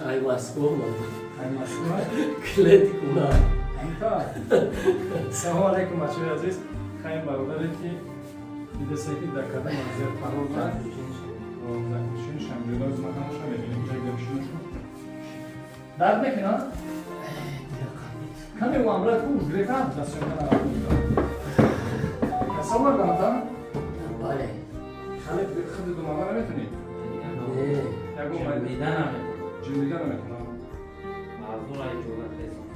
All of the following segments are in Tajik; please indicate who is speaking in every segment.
Speaker 1: Ай Москва омадам.
Speaker 2: Ай Москва?
Speaker 1: Клети куна.
Speaker 2: Салому алейкум, бачаҳои азиз. Хайм бародаре ки дидасе, ки дар кадом вазъият қарор дорад. Заключение шамҷода ман ҳамаша мебинем, ҷай гапшиношу. Дард мекунад? Каме уамрат ку узгрека дастёнка нарафт. Каса оварданата?
Speaker 1: Бале.
Speaker 2: Хали худи думага наметунӣ?
Speaker 1: Не.
Speaker 2: Ягон
Speaker 3: Ҷамида наметавонам.
Speaker 2: Ҷимида наметунам.
Speaker 3: Мазур ай ҷола хезон.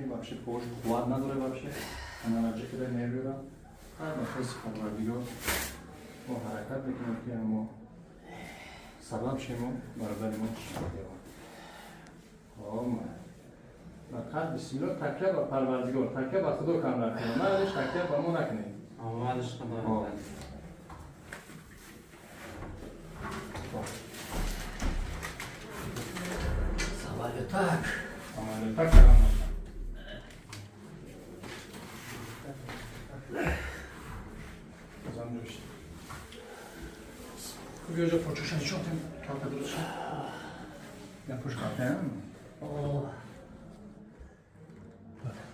Speaker 2: Вообще пош қувват надоре, вообще анараҷи кида нервира. Ҳар ба хоси Парвардигор мо ҳаракат мекунем, ки мо сабаб шемо бародари мо шифо. Фақат бисмилло, такя ба Парвардигор, такя ба Худо кам накунем. Майлиш, такя ба мо накунем.
Speaker 3: Омадаш Худо.
Speaker 1: Самолетак.
Speaker 2: Самолетак кардам. Замҷошт. Биёҷа, почуша нишон тем, калта дуруст шуд. Я пуш калта.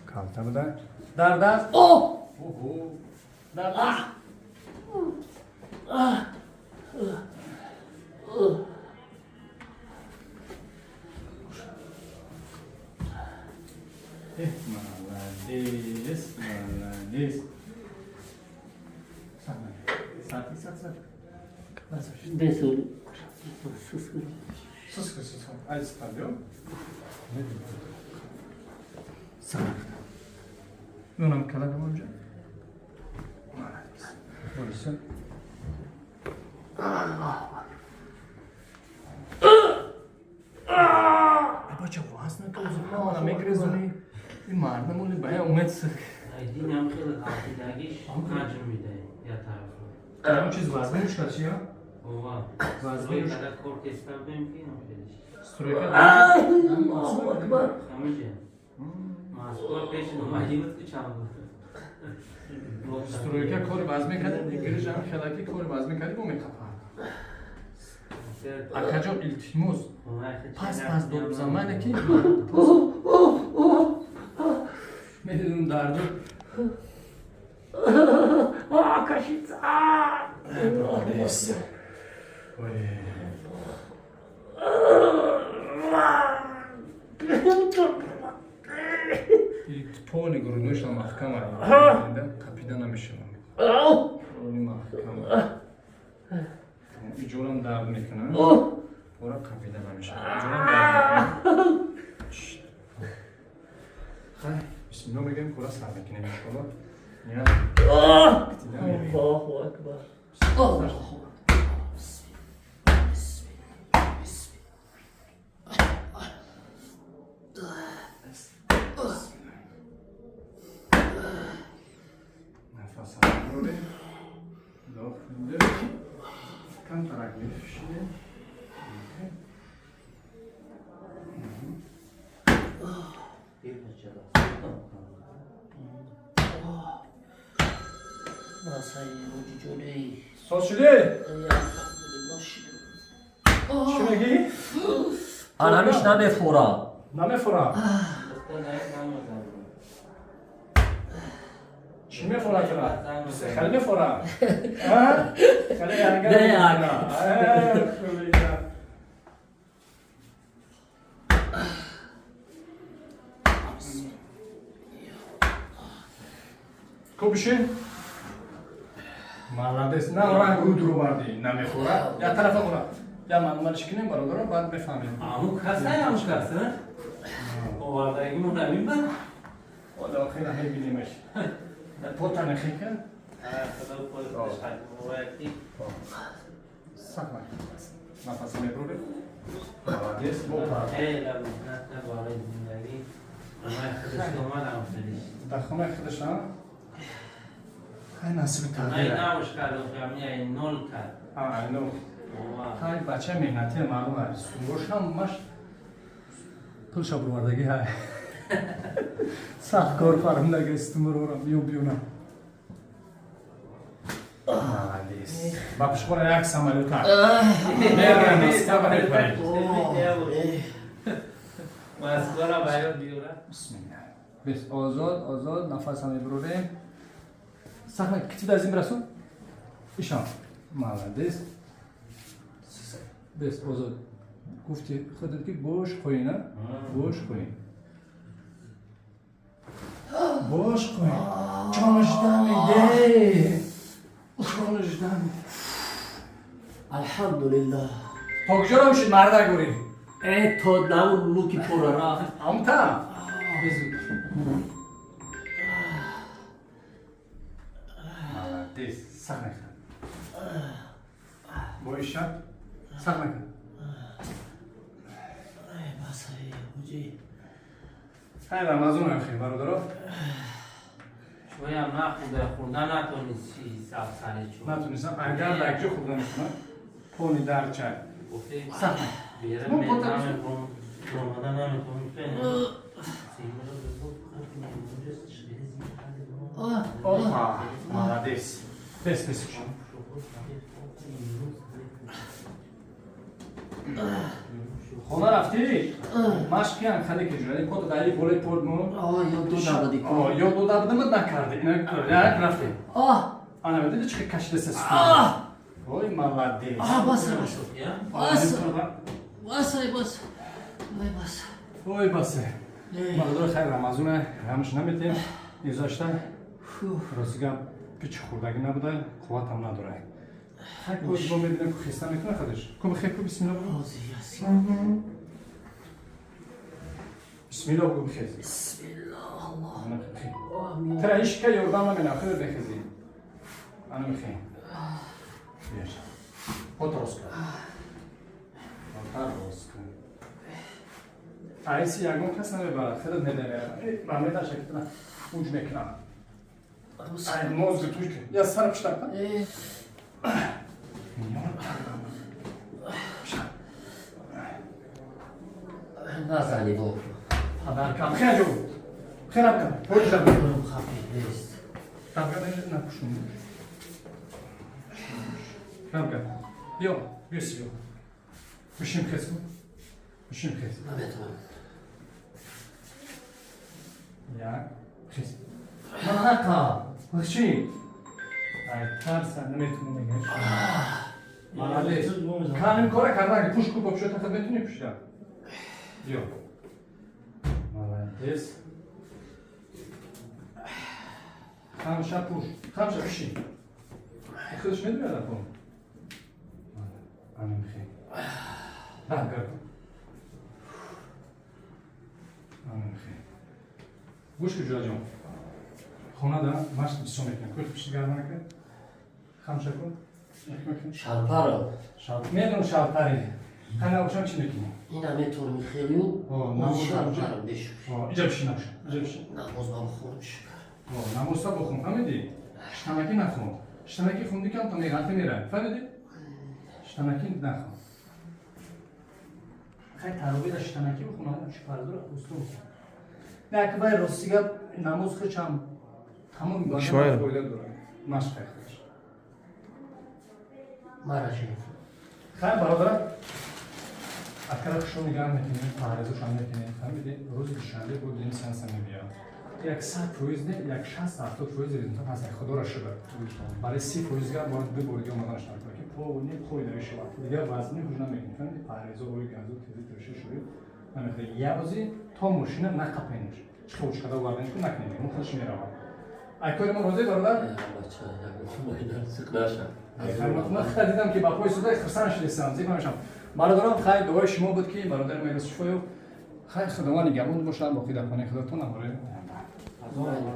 Speaker 2: Калта буда. Дард аст?
Speaker 1: О!
Speaker 2: Ого. Дард аст? Молодец, молодец. Сад, сад, сад.
Speaker 1: Бесул. Сус.
Speaker 2: Сус, сус. Ай, ставлю. Сад. Нунам калага онҷа. Молодец. Борисо.
Speaker 1: Аллоҳ.
Speaker 2: Бача, вазна ка мегрезони. Ин мардамони ба я умед сик.
Speaker 3: Айдинам хеле ғалтидагиш ҳаҷм медаҳ я тарафа.
Speaker 2: Он чиз вазни шуд чи я?
Speaker 3: Ова.
Speaker 2: Вазни
Speaker 3: Стройкада кор кеста будем, ки ам хеле.
Speaker 2: Стройка.
Speaker 1: Аллоҳу акбар.
Speaker 3: Ҳамаҷа. Москва пеш омадӣ буд, ки чанд буд.
Speaker 2: Стройка кори вазн мекардем, гирижам хелаки кори вазн мекардем, бо меқапад. Акаҷон, илтимос, пас пас дод замане ки медидум дарду.
Speaker 1: Кашица.
Speaker 2: Молодец. Ой. Пони грудношам маҳкам, қапида намешавам. Пони маҳкам. Иҷорам дард мекунад. Пора қапида намешавад. Иҷорам дард мекунад. Хай, бисмилло мегӯем, кора сар мекунем, иншоалло. Ният.
Speaker 1: Аллоҳу акбар. Аллоҳу.
Speaker 2: Нафас барорем. Дохил. Камтарак мешинем. Соз шудӣ? Чӣ мегӣ?
Speaker 1: Анамиш намефура.
Speaker 2: Намефура? Чӣ мефура тура? Хеле мефура? Хеле.
Speaker 1: Не.
Speaker 2: Янга. Хуб, бишин. Молодец. На ранг рӯ дуро бардӣ, намехӯра. Я тарафа хӯра. Я маълуматш кунем, бародаро, баъд мефаҳмем.
Speaker 3: Аму каса, аму каса. Овардагимон ҳамин ба?
Speaker 2: Ҳола охира мебинемаш. Пота нахека?
Speaker 3: Худо пои худаш муборак.
Speaker 2: Сахт накун. Нафас мебурӣ. Молодец. Бо
Speaker 3: خیلی مهنت برای زندگی من خودش اومدم خودش.
Speaker 2: Дар хонаи худаш а? Хай, насиби
Speaker 3: من
Speaker 2: тақдир.
Speaker 3: نموش کردم که همین نول کرد.
Speaker 2: Айно. Хай, бача меҳнатия, маълум аст. Сумрош ҳамаш пулша бировардагӣ ҳай. Сахт кор фармудага стумрорам ё биёнам. Молодец. Ба пушхона як самолёта. Мерам Москва, мепарем.
Speaker 3: مسکو را باید بیاره.
Speaker 2: Бисмилла. Бес, озод, озод, нафаса мебурорем. Сахна китид аз ин бирасон. Ишон. Молодец. Бес, озод. Гуфти худат ки бош қоина? Бош қоин. Бош қоин. Ҷонаш дамиде. Ҷонаш дамиде.
Speaker 1: الحمد لله.
Speaker 2: То куҷо рамшид, мардак гурӣ?
Speaker 1: Э, то намун луки пора рафт.
Speaker 2: Амта. Безуд. Молодец. Сахт накун. Бо иша. Сахт накун.
Speaker 1: Ай, бас, ай, ҳоҷӣ.
Speaker 2: Хай, Рамазон охир, бародаро.
Speaker 3: شویم نخورده خورده نتونستی سب سر چون.
Speaker 2: Натунистам. Агар якҷо хӯрда мекунам, пони дар чай.
Speaker 3: گفته
Speaker 2: Сахт.
Speaker 3: بیره
Speaker 2: мо
Speaker 3: میدم روماده نمیتونم فعلا.
Speaker 2: Опа, молодец. Бес, бес. Хона рафтӣ? Машқиам хеле ки ҷуради пото даи болои порт мо.
Speaker 1: О, ёд дода будӣ.
Speaker 2: О, ёд дода будамат, накарди. Ина як рафтӣ.
Speaker 1: Оҳ!
Speaker 2: Ана медиди чӣ кашида су.
Speaker 1: Оҳ!
Speaker 2: Ой, молодец.
Speaker 1: Оҳ, бас, бас. Бас. Бас, ай, бас. Ай, бас.
Speaker 2: Ой, басе. Бародаро, хайр, Рамазона ҳамаш наметем. Гузашта рости гап, пичи хӯрдагӣ набуда, қувватам надорад. Хай, боз мо мебинем, ку хиста мекуна худаш. Ку бихе, ку бисмилла бугу.
Speaker 1: Ҳозир яси.
Speaker 2: Бисмилла бугу, бихез.
Speaker 1: Бисмиллоҳ, Аллоҳ.
Speaker 2: Ана бихе. Тра ҳеч ка ёрдам намена, худат бихези. Ана бихе. Беш. Пота рост кун. Пота рост кун. Айси ягон кас намебарад, худат медари. Ман меташа ки тра уҷ мекунам. Ай, мозги туш кун. Я сар пуштак.
Speaker 1: Э, назани бо.
Speaker 2: Падаркам, хеле ҷо. Хеле кам. Ҳоҷа.
Speaker 1: Хафи нест.
Speaker 2: Рамка, напушум. Рамка. Биё, биё сиё. Бишин, хез кун. Бишин, хез.
Speaker 1: Наметавонам.
Speaker 2: Як, хез.
Speaker 1: Манака.
Speaker 2: Чӣ? Ай, тарса, наметунам мегаш. Молодец. Каним кора кардан, пуш ку, пушта тахт метуни пушта. Биё. Молодец. Хамша пуш. Хамша пиши. Худаш медонад кун. Ана михе. Рамка. Ана михе. Гӯш ку, ҷураҷон. Хона да машқ бисёр мекунем. Кӯх пиши гарда накард. Хамша кун.
Speaker 1: Шалпаро.
Speaker 2: Медонам шалпари. Қана бошам чӣ мекунӣ?
Speaker 1: Ина метавонам хелю.
Speaker 2: О, намоз.
Speaker 1: Шалпарам бешур.
Speaker 2: О, иҷа бишин, набоша. Иҷа бишин.
Speaker 1: Намоз ман хонум, шукр.
Speaker 2: О, намозта бихун, фаҳмидӣ? Штанакӣ нахон. Штанакӣ хунди кам то меғалти мера. Фаҳмидӣ? Штанакӣ нахон. Хай, таровида штанакӣ бихунам, чӣ парзура устун. Не, ак вай рости гап, намоз хичам тамоми бадан
Speaker 4: Шояд.
Speaker 2: фоида дорад. Машқ худаш.
Speaker 1: Мара чӣ?
Speaker 2: Хай, бародара, акара хушо нигаҳ мекунем, парҳезошам мекунем, фаҳмидӣ? Рӯзи душанбе бо дидем, сеанса мебиям. 100% не, як 60-70% результат ҳаст, худоро шукр. Барои 30% га бояд ду бори дига омаданаш накунад, ки полни қоида мешавад. Дигар вазни ҳуж намекунем, фаҳмидӣ? Парҳезо ои газу тези тирши шури намехӯрем. Як рӯзи то мошина нақапениш. Чӣ хел чикада оварданиш ку накунем, мо худаш меравад. Ай кори мо розӣ, бародар?
Speaker 1: Бача, ягон сиқ наша.
Speaker 2: Ман хеле дидам ки ба пои суда хурсанд шудистам, зик намешам. Бародарон, хай, дуои шумо буд ки бародари мо ирос шифо ёфт. Хай, Худованд нигаҳбон бошад, боқӣ дар хонаи худатон. Ҳамроҳи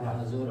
Speaker 1: Ҳазор.